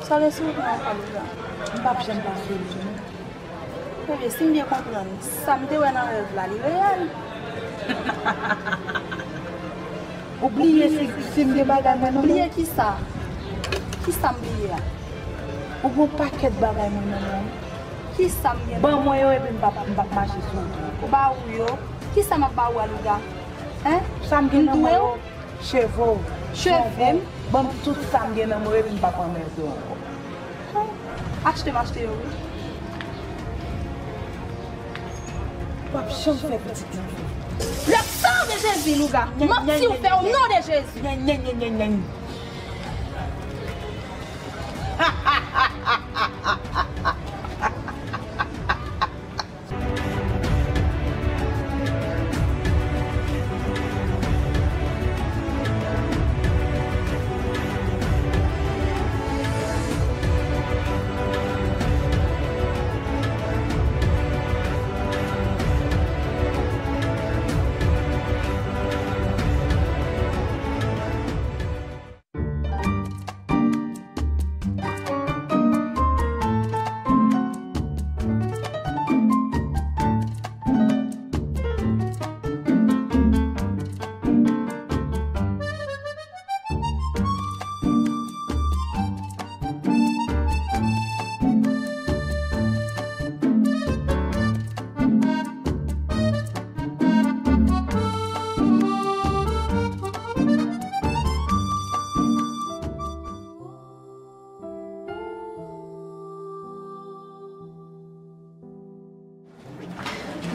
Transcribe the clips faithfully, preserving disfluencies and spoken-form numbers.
Sa w gen sou ou an, Louga? M p ap janm pa fè l, non. Bebe, si m byen konprann, sa m te wè nan rèv la, li reyèl? Ou bliye si, si m gen bagay mwen nan men w? Bliye kisa? Kisa m bliye a? Ou gen yon pakèt bagay mwen nan men w. Kisa m gen nan men w? Ban mwen yo epi m p ap, m p ap mache sou ou tou. Ou ba ou yo? Kisa m ap ba ou a, Louga? Hein? Sa m gen nan men w yo? Cheve w, cheve m, ban m tout sa m gen nan men w epi m p ap anmède w ankò. Achte m achte yo, wi. W ap janm fè pitit lan. Le sang de Jésus, Louga. Manti ou fè, au nom de Jésus. Nyen, nyen, nyen, nyen, nyen.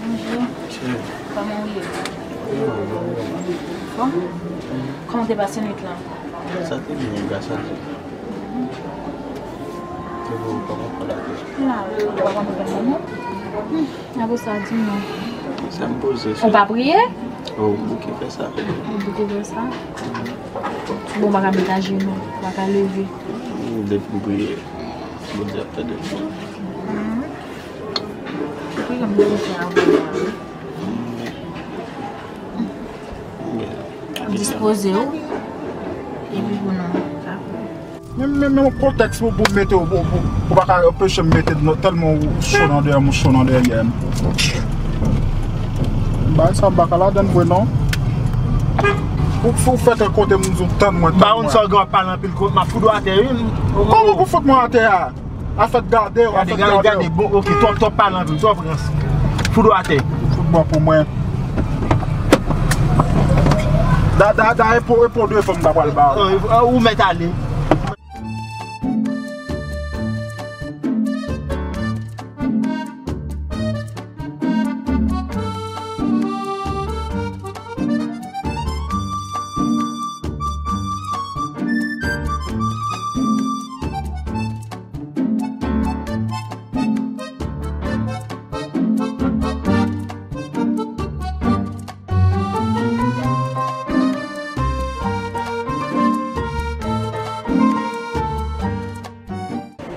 Bonjou. Kòman w ye? Anfòm? Kòman te pase nwit lan? Sa te byen, gras a Dye. Te bon, kòman w la? La, ou pa konn fè kòman? Hmm, apre sa, di mwen. Sa m poze fè. Ou pa priye? Oh, bouke fè sa. Ou bouke fè sa? Bon, ou pa ka met ajenou, ou pa ka leve. Depi m priye, Bondye ap tande m. Hmm. Ou gentan bezwen fè avè w la, wi. Dispoze w. Epi pou nou. Men, men, men yon kontèks pou, pou mete w, pou, pou, ou pa ka anpeche m mete dlo tèlman ou cho nan dèyè m, ou cho nan dèyè m. Bagay sa m pa ka ladann vre non. Ou, ou fè tèt kote m di w tann mwen, tann mwen. M pa konn sa w gen w ap pale anpil kote, m ap fout ou atè, wi. Kòman pou fout mwen atè a? Afè gade w, afè gade w. Gade, gade, bon, ok, twòp, twòp pale anpil, twòp rans. Fout ou atè. Fout bò pou mwen. Da, da, da, e po, e po de fò m ta pral ba w. An, an, ou mèt ale.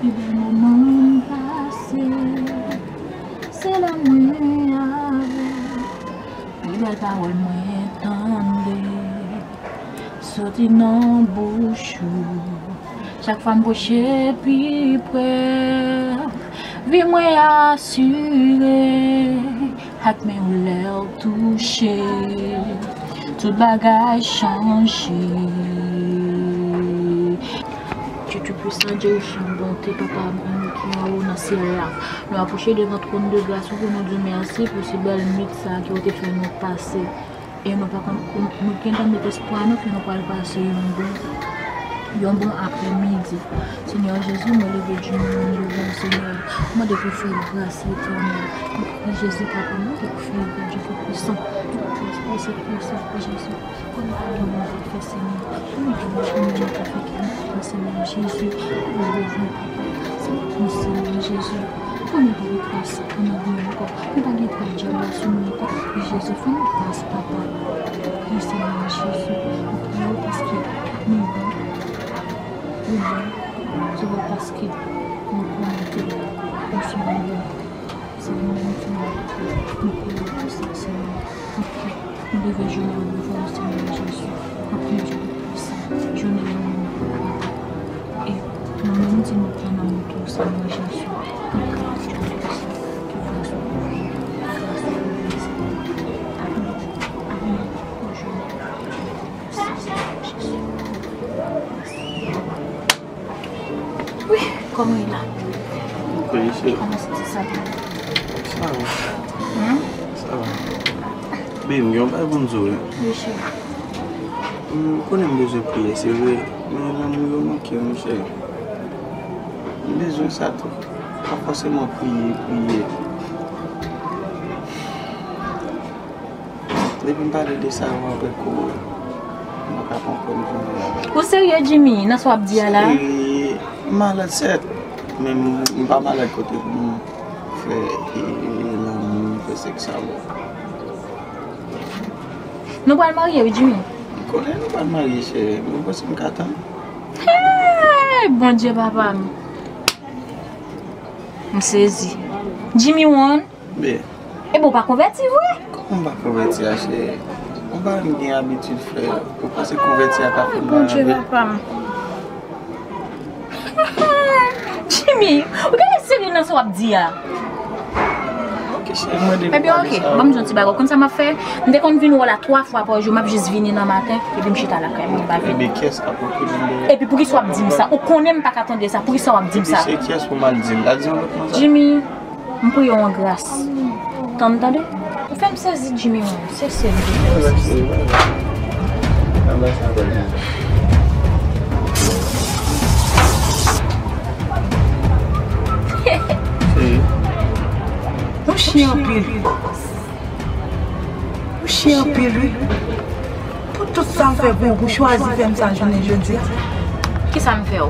Pi bèl moman m pase, se lè mwen avè w. Pi bèl pawòl mwen tande, soti nan bouch ou. Chak fwa m pwoche pi pre, vi mwen asire. Ak men w lè w touche, tout bagay chanje. Dye Toupisan, Dye Richman, bonte, Papa nou ki anwo nan syèl la. Nou apwoche devan twòn de gras ou pou nou di w mèsi pou si bèl nwit sa a ke w te fè nou pase. E nou pa konn, nou gentan met espwa nou ke nou pral pase yon bon, yon bon aprèmidi. Senyè Jezi, mwen leve djounen mwen devan w, Senyè. Mwen mande pou w fè gras, Letènèl. Jezi, papa, mwen mande pou w fè gras, Dye Toupisan. Jezi, Jezi, konnen pa gen moun k ap fè, Senyè. Konnen pa gen moun k ap fè, Senyè Jezi. Mwen leve, papa. Se pou Senyè Jezi. Fè nou gras, fè nou byen ankò. Nou pa gen dwa di ankò sou nou ankò. Wi, Jezi, fè nou gras, papa. Wi, Senyè Jezi, nou priye w paske nou bon. Nou bon. Se pa paske nou konnen ke nou se bon. Se nou menm ki bon. Nou priye w pou sa, Senyè. Ok. Nou leve jounen an devan w, Senyè Jezi. N ap priye w pou sa. Jounen an, nou e nou menm, di nou Wi, kòman w ye la? Mwen fè isi. Kòman santi sa? Sa va. Hmm? Sa va. Baby, m gen yon bagay pou m di w, wi. Wi, cheri. M konnen m bezwen priyè, se vre, men lanmou yo manke m, cheri. M bezwen sa tou. Pa fòseman priye, priye. Depi m pale de sa yo avèk ou, m pa ka konprann kounye a. Ou serye, Jimmy, nan sa w ap di a la? Serye, m malad, sèt, men m, m pa malad kote pou m fè, e, lanmou, fè sèks avè w. Nou pral marye, wi, Jimmy. M konnen nou pral marye, cheri, men ou panse m ka tann? Hey, Bondye, papa m. M sezi. Jimmy One. Byen. Epi w pa konvèti vre? Kòman m pa konvèti a, cheri? Yon bagay m gen abitid fè. Ou panse konvèti a ka fè m mal vre? Bondye, papa m. Jimmy, ou genlè serye nan sa w ap di a. Ok, cheri, mwen depi... Ebyen, ok, ban m di yon ti bagay. Ou konn sa m ap fè? M te konn vin wè w la twa fwa pa jou, m ap jis vini nan maten, epi m chita lakay mwen, m pa vini. Ebyen, kiyès k ap okipe m dèyè? Epi poukisa w ap di m sa? Ou konnen m pa ka tande sa, poukisa w ap di m sa? Epi se kiyès pou m al di l? Al di yon lòt moun sa? Jimmy, m priye w an gras. Tann, tande? Ou fè m sezi, Jimmy, wi. Se sèl m te fè sezi. Ou chyen anpil. Ou chyen anpil, wi. Pou tout sa m fè pou ou, pou chwazi fè m sa jounen jodi a. Kisa m fè w?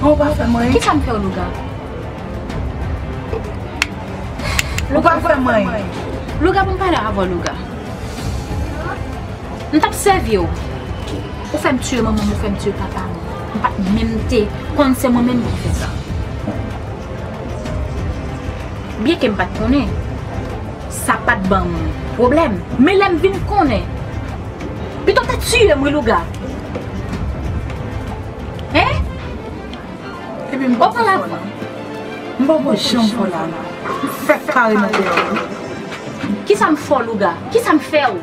Ou pa fè m anyen. Kisa m fè w, Louga? Ou pa fè m anyen. Louga, pou m pale avè w, Louga. M t ap sèvi w. Ou fè m tiye manman m, ou fè m tiye papa m. M pa t menm te konn se mwen menm ki fè sa. Byenke m pa t konnen, sa pa t ban m pwoblèm. Men lè m vin konnen, pito w te tiye m, wi, Louga. Hein? Epi m poko fè w la, non. M poko janm fè w la, non. M fèk kare nan tèt ou. Kisa m fè w, Louga? Kisa m fè w?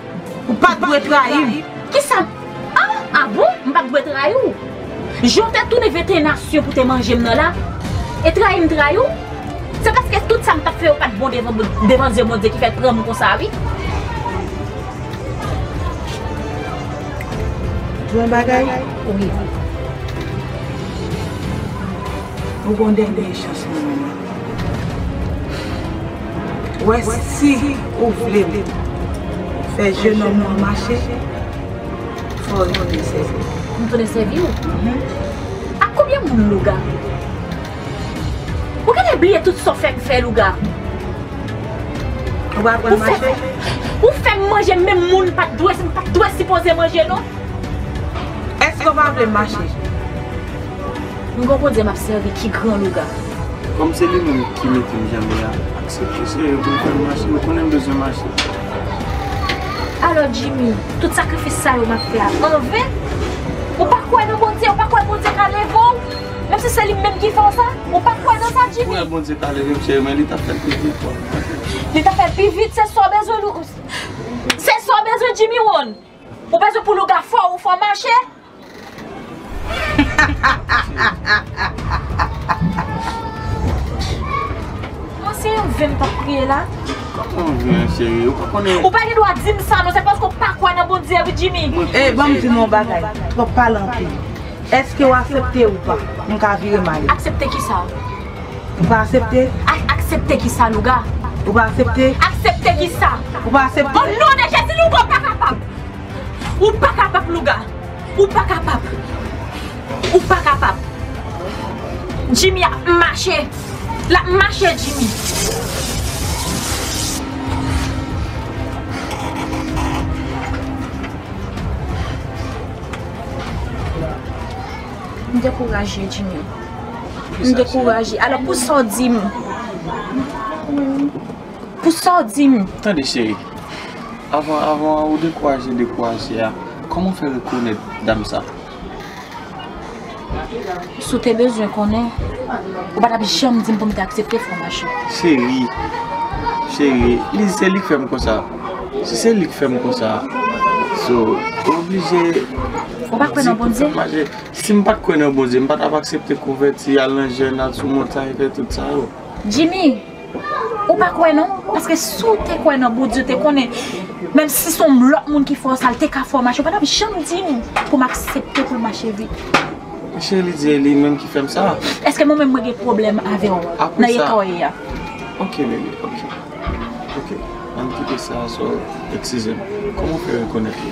Ou pa t dwe trayi m. Kisa m... Ah, ah bon? M pa t dwe trayi w? Jan w te tounen venteyen nasyon pou te manje m nan la, e trayi m trayi w? Se paske tout sa m t ap fè yo pa t bon devan, devan zye Bondye ki fè l pran m konsa, wi. Bon bagay. Wi. Ou gon dènye chans nan men mwen. Wè si ou vle fè jenòm nan mache, fò w retounen sèvi. M tounen sèvi w? Mhm. Ak konbyen moun, Louga? Ou genlè bliye tout sa w fè m fè, Louga. Ou pa aprann mache? Ou fè m manje menm moun m pa t dwe, m pa t dwe sipoze manje, non. Èske w pa vle m mache? M gon Bondye m ap sèvi ki gran, Louga. Kòm se li menm ki mete m jan m ye a, aksepte se yo pou l fè m mache, ou konnen m bezwen mache. Alò, Jimmy, tout sakrifis sa yo m ap fè a, anven? Ou pa kwè nan Bondye, ou pa kwè Bondye ka leve w? Menm si se li menm ki fè w sa, ou pa kwè nan sa, Jimmy? Ou kwè Bondye ka leve m, cheri, men li t ap fè l pi vit, kwa. Li t ap fè l pi vit, se sa w bezwen, Lou-, se sa w bezwen, Jimmy One? Ou bezwen pou Louga fè w fè w mache? Mwen se yon ven m t ap priye la. Kòman yon ven, cheri? Ou pa konnen. Ou pa gen dwa di m sa, non, se paske w pa kwè nan Bondye, wi, Jimmy. Ey, ban m di nou yon bagay. Twòp pale anpil. Èske w aksepte ou pa? M ka vire m ale. Aksepte kisa? Ou pa aksepte? A-, aksepte kisa, Louga? Ou pa aksepte? Aksepte kisa? Ou pa aksepte? O non de Jezi, Louga, ou pa kapab! Ou pa kapab, Louga! Ou pa kapab! Ou pa kapab! Jimmy ap mache! L ap mache, Jimmy! M dekouraje, Jimmy. M dekouraje. Alò, pou sa w di m, pou sa w di m. Tande, cheri. Avan, avan ou dekouraje, dekouraje a, kòman w fè rekonèt dam sa? Si w te bezwen konnen, ou pa t ap janm di m pou m te aksepte fè w mache. Cheri, cheri, li se li k fè m konsa. Si se li k fè m konsa, so, ou oblije di pou m fè m mache. Ou pa kwè nan Bondye? Si m pa t kwè nan Bondye, m pa t ap aksepte konvèti, al nan jèn, al sou montay, fè tout sa yo. Jimmy, ou pa kwè non? Paske si w te kwè nan Bondye, w te konnen, menm si se yon lòt moun ki fè w sa, l te ka fè w mache, ou pa t ap janm di m pou m aksepte pou l mache vit. Cheri, li di e li menm ki fè m sa. Èske mwen menm mwen gen pwoblèm avè w nan eta w ye a? Ok, bebe, ok. Ok, ann kite sa, so, eskize m. Kòman w fè rekonèt li?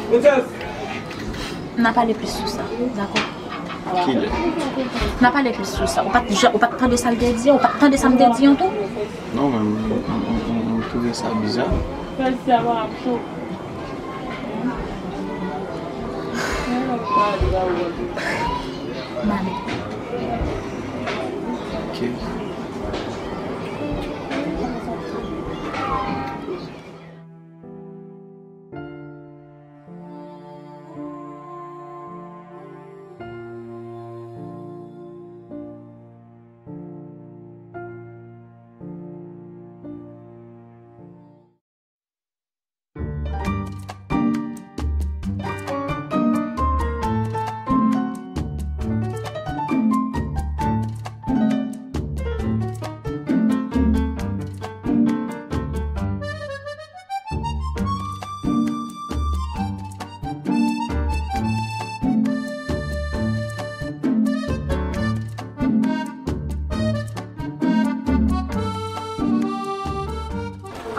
N a pale plis sou sa, dakò? Kilè? N a pale plis sou sa. Ou pa t jan, ou pa t tande sa l te di an? Ou pa t tande sa m te di an tou? Non, men m, m, m, m, m twouve sa biza. M ale. Ok.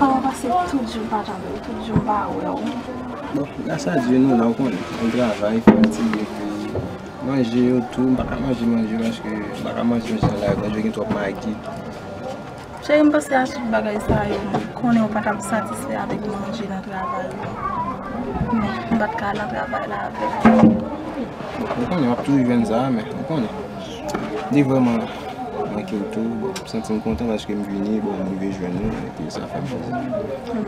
Kòman w pase tout jou m pa tande w, tout jou m pa wè w? Bon, gras a Dye, nou la, ou konnen. Ann travay, fatige, epi manje yo tou, m pa ka manje manje yo paske m pa ka manje manje nan lari, manje yo gen twòp magi. Cheri, m panse a tout bagay sa yo, m konnen w pa t ap satisfè avèk manje nan travay ou. Men, m pa t ka al nan travay la avè w. Ou konnen, w ap toujou jwenn sa, men, ou konnen. Li vrèman manke w tou. Bon, m santi m kontan paske m vini, bon, m rive jwenn ou, epi sa fè m plezi.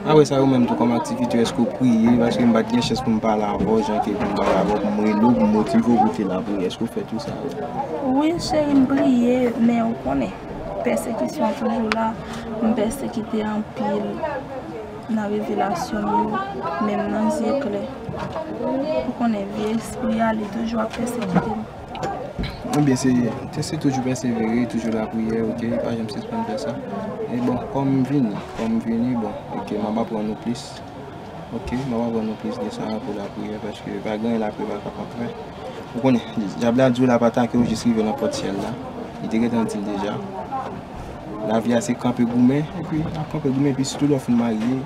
Apre sa, ou menm tou, kòm aktivite, èske w priye? Paske m pa t gen chans pou m pale avè w, jan ke pou m pale avè w, pou m rele w, pou m motive w pou w te lapriyè. Èske w fè tou sa yo? Wi, cheri, m priye, men ou konnen, pèsekisyon toujou la. M pèsekite anpil nan revelasyon m yo, menm nan zye klè. Ou konnen, vye espri a, li toujou ap pèsekite m. Ebyen, se, se, se toujou pèsevere, toujou lapriyè, ok? Pa janm sispann fè sa. E bon, kòm m vini, kòm m vini, bon, ok, m ap aprann ou plis. Ok, m ap aprann ou plis de sa pou lapriyè, paske pa gen anyen lapriyè pa kapab fè. Ou konnen, dyab la di w l ap atake w jis rive nan pòt syèl la. Li te gentan di l deja. Lavi a se kanpe goumen, epi ap kanpe goumen, epi sitou lè w fin marye,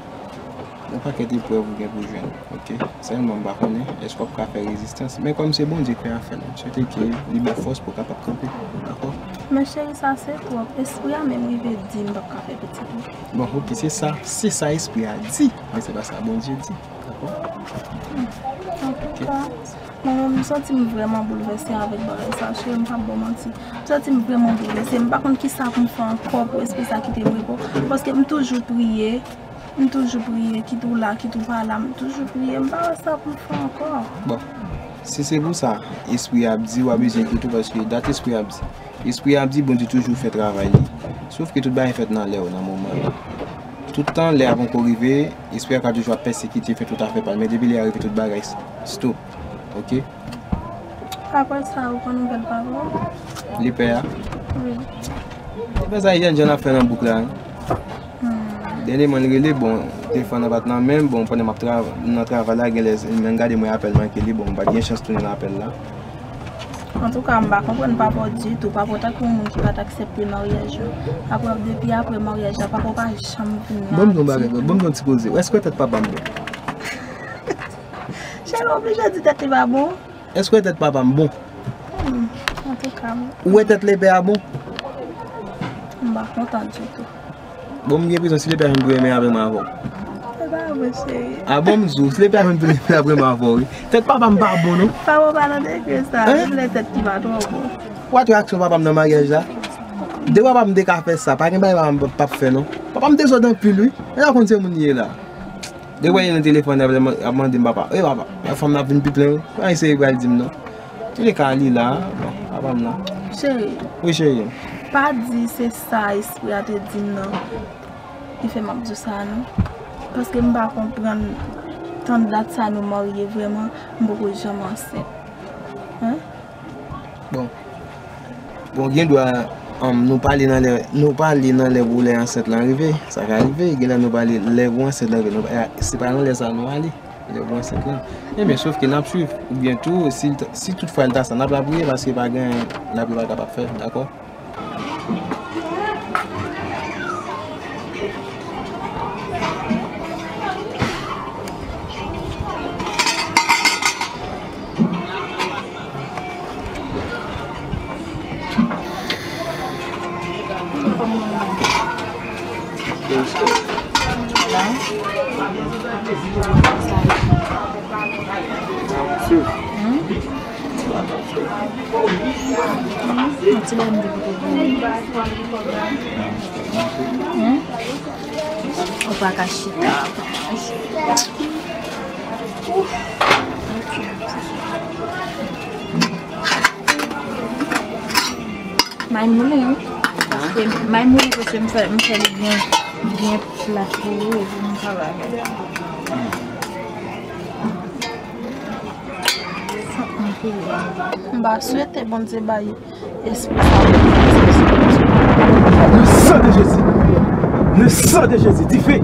yon pakèt eprèv ou gen pou jwenn, ok? Sèlman m pa konnen èske w ap ka fè rezistans, men kòm se Bondye k fè afè l, m swete ke li ba w fòs pou w kapab kanpe, dakò? Men cheri, sa se twòp. Espri a menm rive di m p ap ka fè pitit wi. Bon, ok, se sa, se sa espri a di, men se pa sa Bondye di, dakò? Antouka, mwen menm, m santi m vrèman boulvèse avèk bagay sa, cheri, m p ap ba w manti. M santi m vrèman boulvèse, m pa konn kisa pou m fè ankò pou espri sa kite m repo, paske m toujou priye, m toujou priye, kit ou la, kit ou pa la, m toujou priye, m pa wè sa pou m fè ankò. Bon, si se pou sa, espri a ap di, w a bezwen kite w, paske dat espri a ap di. Espri a ap di Bondye toujou fè travay li. Sof ke tout bagay fèt nan lè w, nan moman yo. Tout tan, lè a poko rive, espri a ka toujou ap pèsekite, fè tout afè pa l. Men depi lè a rive, tout bagay s-, stop. Ok? Apre sa, ou konn nouvèl papa w? Lepè a? Wi. Lepè sa, e jèn jan l ap fè nan bouk la, wi. Hmm. Dènyèman, l rele, bon, telefòn nan pa t nan men m, bon, pandan m ap tra-, nan travay la, genlè, m gade m wè apèl manke li, bon, m pa t gen chans tounen nan apèl la. Antouka, m pa konprann papa w ditou. Papa w tankou yon moun ki pa t aksepte maryaj ou. Apre, depi apre maryaj la, papa w pa janm vin la. Ban m di yon bagay, ban m di yon ti koze. Èske w wè tèt papa m bon? Cheri, w oblije di tèt li pa bon? Èske w wè tèt papa m bon? Hmm, antouka, m... Ou wè tèt lepè a bon? M pa kontan ditou. Bon, m gen enpresyon si lepè a jwenn tou renmen avè mwen avè w. Se pa vre, cheri. A bon, m di w, si lepè a jwenn tou renmen avè mwen avè w, wi. Tèt papa m pa bon, non. Papa w pa nan degre sa, li vle tèt ki pa twò bon. W a t wè aksyon papa m nan maryaj la. De papa m te ka fè sa, pa gen bagay papa m p ap fè, non. Papa m te sòt anpil, wi. E la konn se moun li ye la. De wè li nan telefòn, ap, ap mande m papa. E papa, fanm nan ap vin pi plen, wi. Pa eseye pral di m, non. Touleka, li la, bon, Papa m nan. Cheri. Wi, cheri. Pa di se sa espri a te di m nan ki fè m ap di w sa, non. Paske m pa konprann tann dat sa nou marye vrèman, m poko janm ansent. Hein? Bon. Bon, gen dwa, um, nou pale nan lè, nou pale nan lè pou lè ansent lan rive. Sa ka rive, gen lè nou pale lè pou ansent lan rive. Nou, eh, se pa nan lè sa nou ale. Lè pou ansent lan. Ebyen, sof ke n ap swiv. Oubyen tou, si, si tout fwa l ta sa, n ap la priye paske pa gen anyen lapli pa kapab fè, dakò? Yon ti bagay m te pote pou ou. Hmm? Ou pa ka chita, ou pa ka chita. Ouf. May moulen, wi. Paske may moulen, paske m fè, m fè li byen, byen plat pou ou, epi m travay avè l. M pa swete Bondye bay espri sa. Le sang de Jésus. Le sang de Jésus. Dife.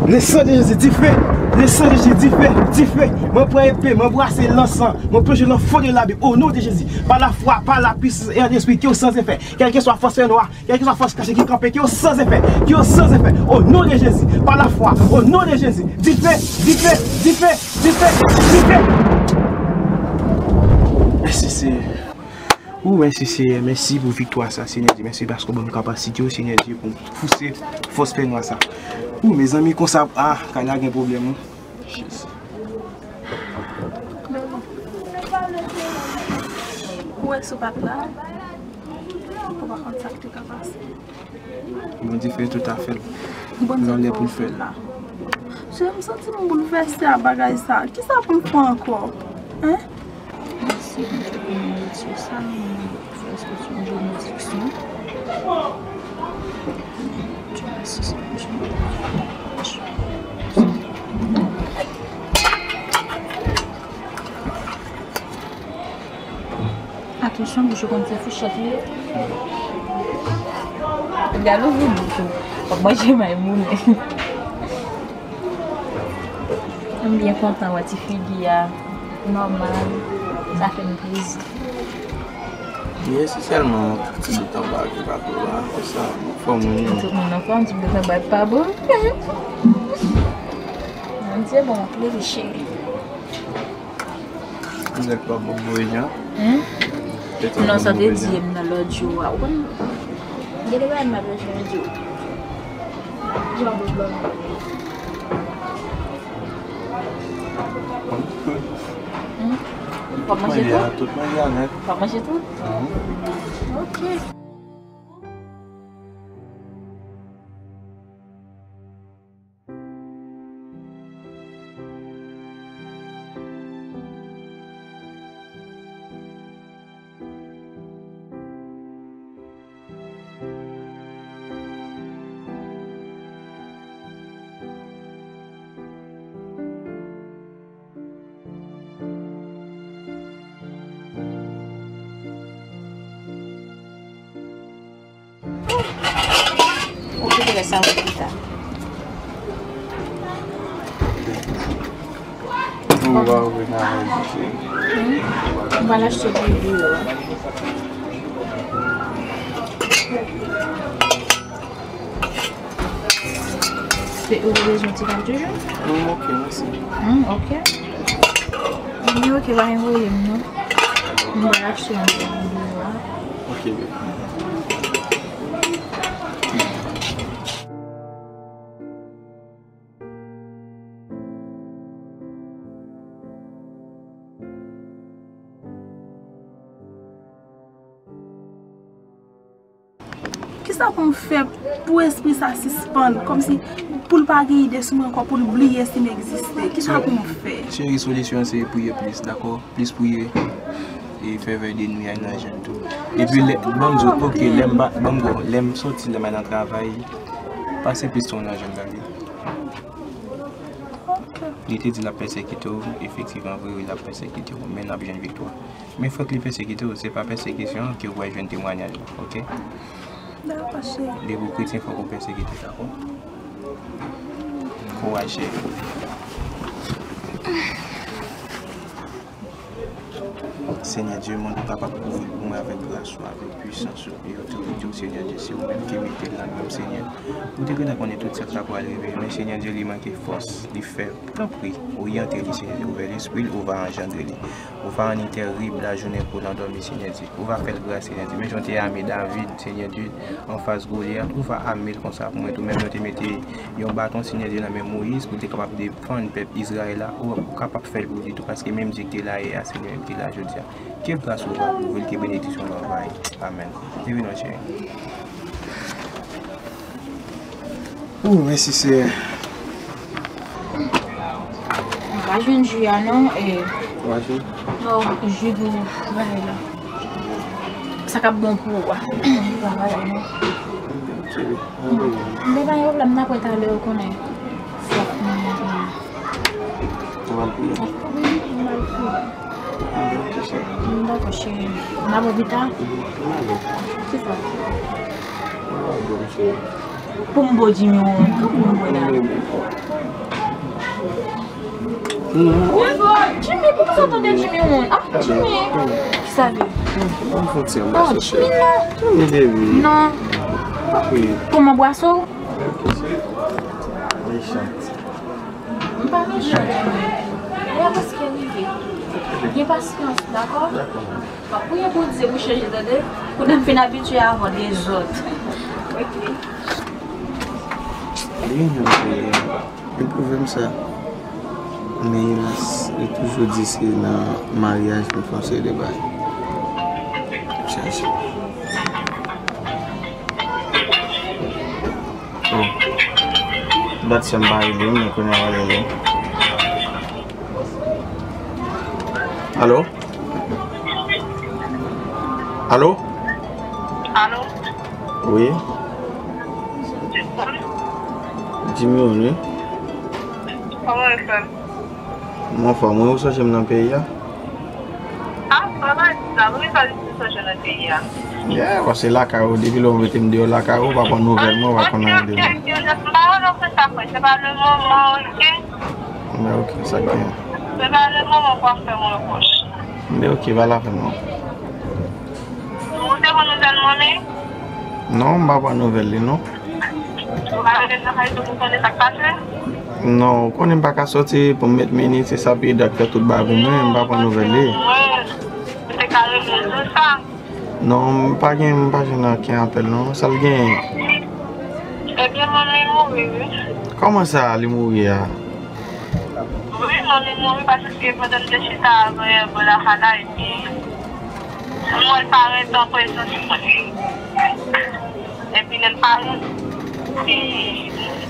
Le sang de Jésus. Dife. Le sang de Jésus. Dife. Dife. Mwen pran epe, mwen brase lansan, mwen plonje nan fon de labim. O non de Jezi. Pa lafwa, pa lapisans e an espri, ke yo san efè. Kèlkeswa fòs fènwa, kèlkeswa fòs kache ki kanpe, ke yo san efè, ke yo san efè. O non de Jezi, pa lafwa, o non de Jezi, dife, dife, dife, dife, dife. Mèsi, Senyè. Ou, mèsi, Senyè. Mèsi pou viktwa sa, Senyè Dye. Mèsi paske w ban m kapasite w, Senyè Dye, pou m pouse fòs fènwa sa. Ou, mezanmi, konsa, ah, kay la gen pwoblèm, wi. Ou wè si w pa t la, ou pa konn sa k te ka pase. Bondye fè tout afè l. Bondye nan lè pou l fè l. Cheri, m santi m boulvèse a bagay sa. Kisa pou m fè ankò? Hein? Mèsi, Bondye beni w, Dye sa, m fè espri sou yon benediksyon. Dye mèsi, Senyè. Atansyon, bouch ou konn se fouchèt li ye. Gade ouvri bouch ou. W ap manje may moulen. M byen kontan wè ti figi a nòmal. Sa fè m plezi. Yes, se sèlman ti bout anba ki pa twò la, konsa, anfòm wi. Tout moun anfòm, ti bout anba pa bon. Bondye ban w plezi, cheri. Nèg pa bon move jan. Hmm? Non, sa te di m nan lòt jou a. Ou konn, gen de bagay m pa bezwen di w. Jan w blan. Hmm? W ap manje tou? Tout manje a nèt. W ap manje tou? Mhm. Ok. Ou kite rès sa pou pita. Ou va ouvri nan manje. Hmm? M pral achte pou ou deyò a. Ou te bezwen ti kal toujou? Hmm, ok, mèsi. Hmm, ok. Li ok, pa gen pwoblèm, non. M pral achte yon pou ou deyò a. Ok, baby. Kisa pou m fè pou espri sa sispann, kòmsi pou l pa gen ide sou mwen ankò, pou l bliye si m egziste? Kisa pou m fè? Cheri, solisyon an se priye plis, dakò? Plis priye. Fèvè de nwi a nan jèn tou. Epi lè, ban m di w, ok, lè m pa, ban m di w, lè m soti, lè m al nan travay, pase piston nan jèn gade. Li te di l ap pèsekite w, efektivman, vre, wi, l ap pèsekite w, men n ap jwenn viktwa. Men fòk li pèsekite w, se pa pèsekisyon an ke w pral jwenn temwayaj la, ok? Dakò, cheri. Depi w kretyen, fòk ou pèsekite, dakò? Kouraj, cheri. Senyè Dye, mande w kapab kouvri l pou mwen avèk gras ou, avèk pwisans ou e otorite w, Senyè Dye. Se ou menm ki mete l ladan m, Senyè. Ou te gentan konnen tout sa k ta pral rive, men Senyè Dye, li manke fòs, li fèb. Tanpri, oryante li, Senyè Dye, ouvè lespri l, ou va anjandre li. Ou va rann li tèrib lajounen kou l andòmi, Senyè Dye. Ou va fè l gras, Senyè Dye. Men jan w te ame David, Senyè Dye, anfas Golyat, ou va ame l konsa pou mwen tou. Menm jan w te mete yon baton, Senyè Dye, nan men Moyiz, pou l te kapab defann pèp Izrayèl la, ou, ou kapab fè l pou li tou, paske menm Dye ki te la yè a, se li menm ki la jodi a. Ke gras ou va kouvri l, ke benediksyon ou va bay. Amèn. Leve non, cheri. Ou, mèsi, Seyè. M pa jwenn ji a non, e. Ou pa jwenn? Non, ji pou bagay la. Sa k ap bon pou ou a. M pa jwenn non. M te pa gen pwoblèm, n ap wè talè, ou konnen. Fòk mwen. Ou pral priye? Wi, m pral priye. Dakò, cheri. N ap wè pita? Ki sa? Pou m bo Jimmy Woon. Pou m bo la. Jimmy, pou m sa tande Jimmy Woon. Ah, Jimmy. Ki sa li? Oh, Jimmy, non. Non. Pou m anbrase w? Mechan. M pa mechan, Jimmy. Lè a prèske rive. Gen pasyans, dakò? M ap priye Bondye pou chanje, tande? Kounye a m fin abitye avè w dezòd. Ok. Li menm se li pwouve m sa. Men elas, li toujou di se nan maryaj nou fè yon seri de bagay. Chache. Oh. Dat sè m pa rele m, men kounye a w a rele m. Alo? Alo? Alo? Wi. Jimmy Woon, wi. Kòman w fè? Mwen anfòm, wi, ou sonje m nan peyi a? Ah, pa di sa, wi, sa di sonje nan peyi a. Yeah, paske lakay ou, depi lè ou mete m deyò lakay ou, ou pa pran nouvèl mwen, ou pa konn anyen de mwen. Ok, ok, ok, ok, ok, ok, m pa wè nan fè sa fè, se pa le moman, ok? Men ok, sa k gen? Se pa le moman pou ap fè m repwòch. Men ok, pa la fè non. Ou te pran nouvèl manmi? Non, m pa pran nouvèl li non. Ou pa rele nan kay tou pou konnen sa k pase? Non, ou konnen m pa ka sòti pou m met minit, se sa pi ede ak fè tout bagay pou mwen, m pa pran nouvèl li. Ou te ka rele l tou sa? Non, m pa gen, m pa jwenn okenn apèl non. Sa l genyen? Ebyen, manmi mouri, wi. Kòman sa, li mouri a? Wi, manmi mouri paske pandan m te chita avè bò lakay la, epi m wè l parèt an prezans mwen. Epi lè l parèt, epi m di,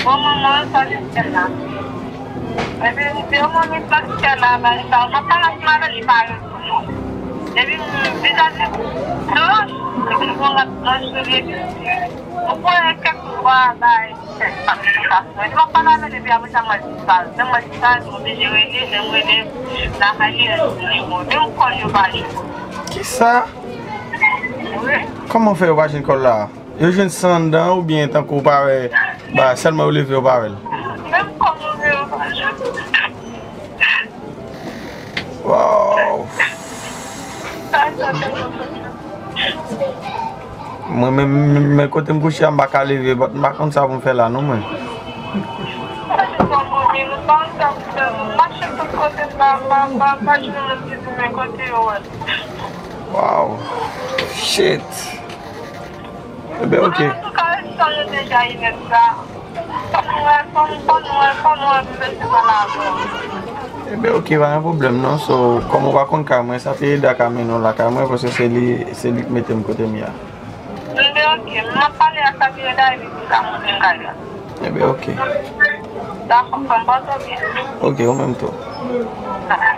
bon, manman, sa se sèl la. Epi m di, o manmi, sa se sèl la, bagay sa. M ap pale ansanm avè l, li pa reponn mwen. Epi m vizavi blanch, epi m pran rad blanch sou li, epi m di, ou kwè kèk lwa bay tèt pa m konsa. Epi m ap pale avè l, epi apre sa, m wè l disparèt. Lè m wè l disparèt, m oblije rele, lè m rele, lakay li, rele nimewo. Menm kòl yo pa li. Kisa? Wi. Kòman fè yo pa jwenn kòl la? Yo jwenn san anndan oubyen tankou w pa wè, ba, sèlman yo leve yo pa wè l? Menm kòl yo, yo pa jwenn. Wow. Mwen menm, men kote m kouche a, m pa ka leve, but m pa konn sa pou m fè la non, mwen. Wow. Shit. Ebyen, ok. Antouka, sa yo deja inèt sa. Fò nou wè, fò nou, fò nou wè, fò nou wè pou mesye pale avè w. Ebyen, ok, pa gen pwoblèm non. So, kòm ou pa konn kay mwen, Sapirida ka mennen w lakay mwen, paske se li, se li k mete m kote m ye a. Ebyen, ok, m ap pale ak Sapirida epi pou sa montre m kay la. Ebyen, ok. Dakò, frè m, pòte w byen. Ok, ou menm tou. Bye.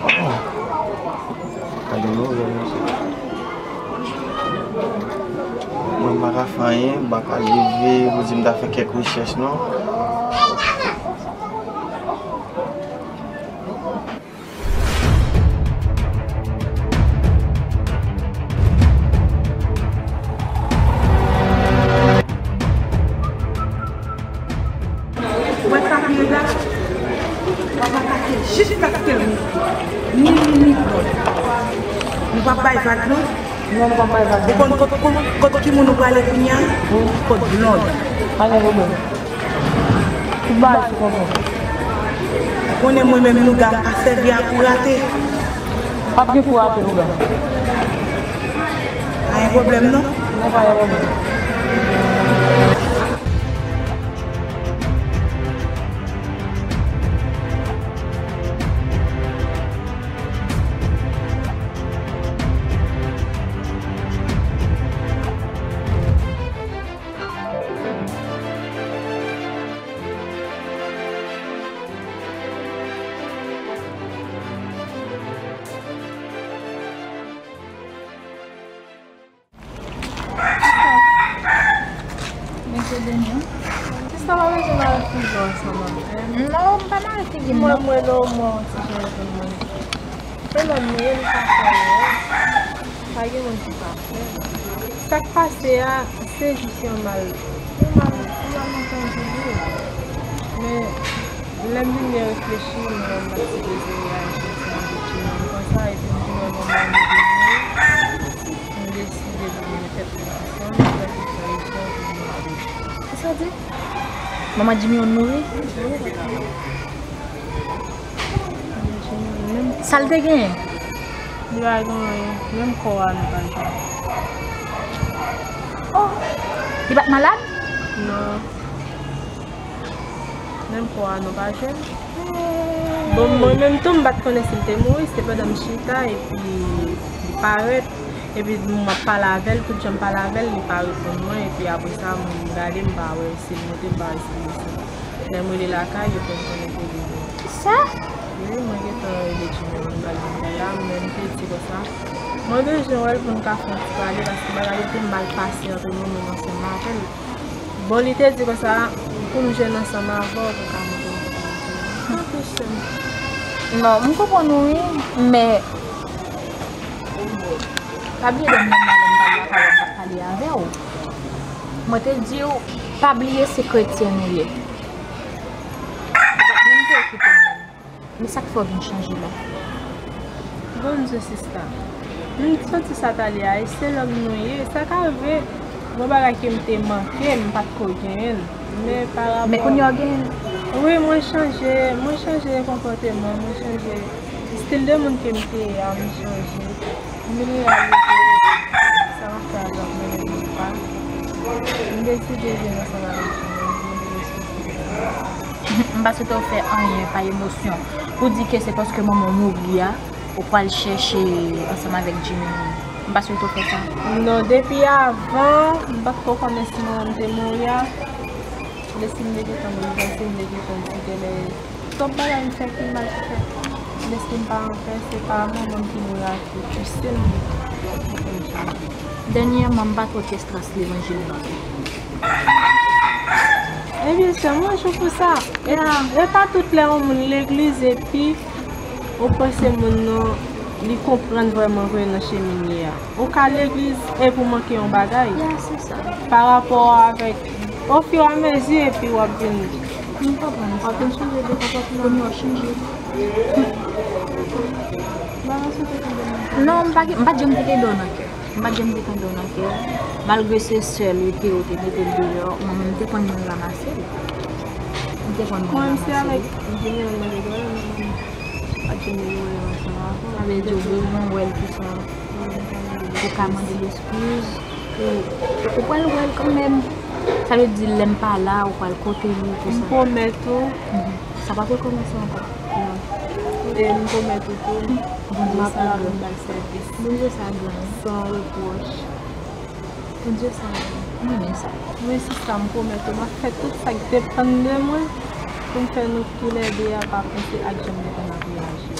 Oh. Gade nouvèl, mesye. Mwen m pa ka fè anyen, m pa ka leve pou di m ta fè kèk rechèch, non. Ou wè sa pye la? W ap atake jiskaske l mouri. Ni li, ni kòl. Nou p ap bay vag, non. Non, nou p ap bay vag. Ou konn kot, kot, kot ki moun ou prale kounye a? Wi. Kot Blond. Pa gen pwoblèm. Tout bagay sou kontwòl. Ou konnen mwen menm, louga, m pa sèvi a pou rate. P ap gen pou rate, louga. Pa gen pwoblèm, non. Non, pa gen pwoblèm. Mesye Deni. Sista, pa bezwen mare figi w ansanm avè m. Non, m pa mare figi m, non. Mwen, mwen, non, mwen, ti jan pou mwen. Se lòm li ye, li pa fè anyen. Pa gen moun ki pa fè. Sa k pase a, se jis yon mal, yon mal, yon malantandi li ye. Men, lè m vin byen reflechi, m wè m pa t sipoze reyaji ansanm avèk timoun konsa, epi m vin wè manman m vini. M deside pou m met tèt mwen ansanm, m fè tout sa yo fè pou m mouri. Kisa w di? Manman Jimmy mouri? Sa l te genyen? Li pa gen anyen. Menm kò a nou pa jwenn. Oh! Li pa t malad? Non. Menm kò a nou pa jwenn. Bon, mwen menm tou, m pa t konnen si l te mouri, se pandan m chita epi li parèt, epi m ap pale avè l, tout jan m pale avè l, li pa reponn mwen, epi apre sa, m gade, m pa wè si l moute, m pa wè si l desann. Lè m rele lakay, yo fè m konnen ke li mouri. Sa? Wi, mwen gentan rele Jimmy, mwen pral vin la, mwen te di konsa, mwen bezwen wè l pou n ka fè yon ti pale, paske bagay yo te mal pase ant mwen menm ansanm avè l. Bon, li te di konsa, pou m jwenn ansanm avè w, pou m ka montre w kote l ye. Tanpri, sè m. Non, m konprann ou, wi, men pa bliye lè m nan malè m pa t lakay ou, m pa t pale avè w. Mwen te di w, pa bliye se kretyen nou ye. Ou pa t menm te okipe m menm. Men sa k fè w vin chanje la? Bondye, sista. M santi sa t ale a, e se lòm nou ye. Sa ka rive, gon bagay ke m te manke, m pa t ko genyen l. Men pa rapò. Men kounye a w genyen l? Wi, mwen chanje, mwen chanje konpòteman, mwen chanje stil de moun ke m te ye a, m chanje. M reyalize sa m ap fè a, m ap mennen l pa. M deside vin ansanm avèk Jimmy, m vin resosite. M pa swete w fè anyen pa emosyon. Pou di ke se paske manman w mouri a, ou pral chèche ansanm avèk Jimmy. M pa swete w fè sa. Non, depi avan, m pa t ko konnen si manman m te mouri a. Lespri m te gentan mouri, panse m te gentan di genlè twòp bagay m fè ki mal fèt. Lespri m pa anpè, se pa manman m ki mouri a, se pise m. Dènyèman, m pa twò kè Levanjil nan. Ebyen, sè m, yon jou pou sa. E, e pa tout lè yon moun legliz epi ou panse moun nan, li konprann vrèman vre nan chemen li ye a. Ou ka legliz epi w manke yon bagay. Ya, se sa. Pa rapò avèk, ofiramezi, epi w ap vin. M konprann. W ap vin chanje de konpòtman. Kounye a w chanje. Bagay sa te tonbe nan kè. Non, m pa, m pa t janm kite dò nan kè. M pa t janm te tande w nan kè. Malgre se sèl ou te, ou te mete l deyò, mwen menm m te konn ranmase l. M te konn ranmase l. Mwen menm se avèk Jimmy mwen te jwe, mwen pa t janm te jwe ansanm avè w. Sa vle di ou bezwen wè l pou sa. Ou ka mande l eskiz. Ou, ou pral wè l kanmenm. Sa vle di lè m pa la, ou pral kote li, tout sa. M pwomèt ou. Mhm. Sa p ap rekòmanse ankò. Non. E m pwomèt ou tou, m ap la pou m bay sèvis. Bondye sa gran. San repwòch. Bondye sa gran. M renmen sa. Wi, sista, m pwomèt ou, m ap fè tout sa k depann de mwen pou m fè nou toulède a pa panse ak jan m depann ap reyaji.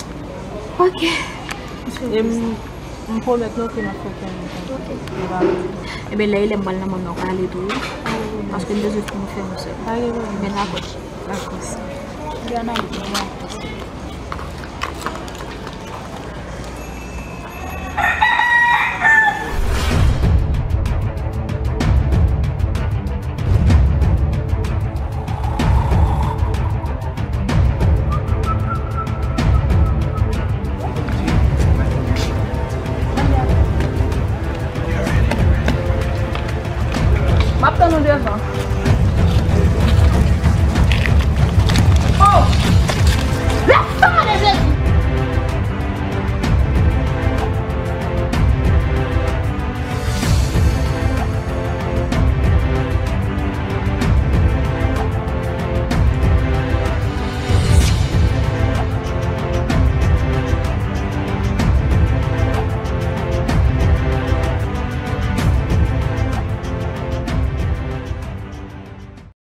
Ok. E m, M pwomèt nou ke m ap fè kè nou kontan. Li pa vle. Ebyen, lè e lè m pral nan manmi w, w ka ale tou, wi. Paske m bezwen pou nou fè yon sèl. Pa gen pwoblèm. Men dakò. Dakò, sè. Gana,